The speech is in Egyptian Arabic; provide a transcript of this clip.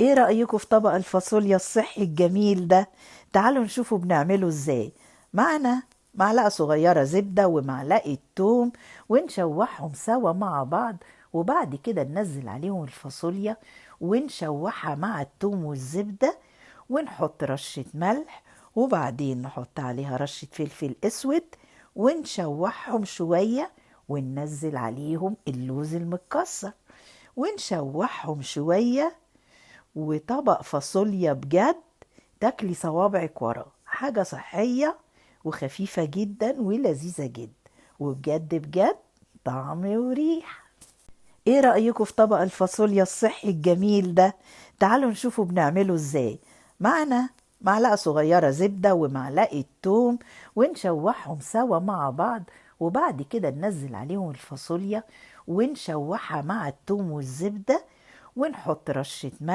ايه رأيكم في طبق الفاصوليا الصحي الجميل ده؟ تعالوا نشوفه بنعمله ازاي. معنا معلقة صغيرة زبدة ومعلقة توم، ونشوحهم سوا مع بعض، وبعد كده ننزل عليهم الفاصوليا ونشوحها مع التوم والزبدة، ونحط رشة ملح، وبعدين نحط عليها رشة فلفل اسود، ونشوحهم شوية، وننزل عليهم اللوز المتكسر ونشوحهم شوية. وطبق فاصوليا بجد تاكلي صوابعك وراه، حاجة صحية وخفيفة جدا ولذيذة جدا، وبجد بجد طعم وريحة. ايه رأيكم في طبق الفاصوليا الصحي الجميل ده؟ تعالوا نشوفه بنعمله ازاي. معنا معلقة صغيرة زبدة ومعلقة توم، ونشوحهم سوا مع بعض، وبعد كده ننزل عليهم الفاصوليا ونشوحها مع التوم والزبدة، ونحط رشة ملح.